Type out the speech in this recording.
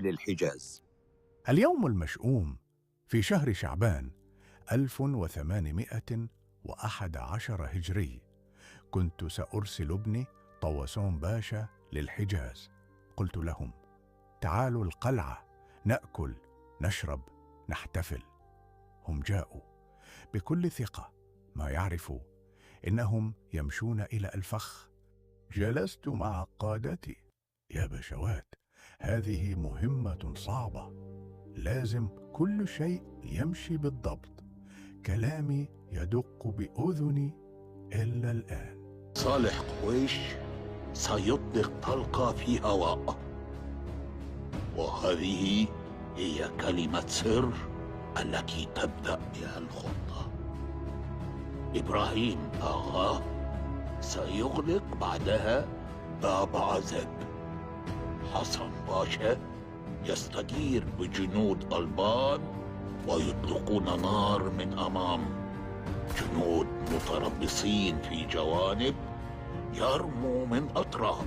للحجاز. اليوم المشؤوم في شهر شعبان 1811 هجري، كنت سأرسل ابني طوسون باشا للحجاز. قلت لهم: تعالوا القلعة، نأكل، نشرب، نحتفل. هم جاءوا بكل ثقة، ما يعرفوا إنهم يمشون إلى الفخ. جلست مع قادتي: يا بشوات، هذه مهمة صعبة، لازم كل شيء يمشي بالضبط. كلامي يدق بأذني إلا الآن. صالح قويش سيطلق طلقة في هواء، وهذه هي كلمة سر التي تبدأ بها الخطة. إبراهيم آغا سيغلق بعدها باب عزب. حسن باشا يستدير بجنود ألبان ويطلقون نار من أمام. جنود متربصين في جوانب يرموا من أطراف.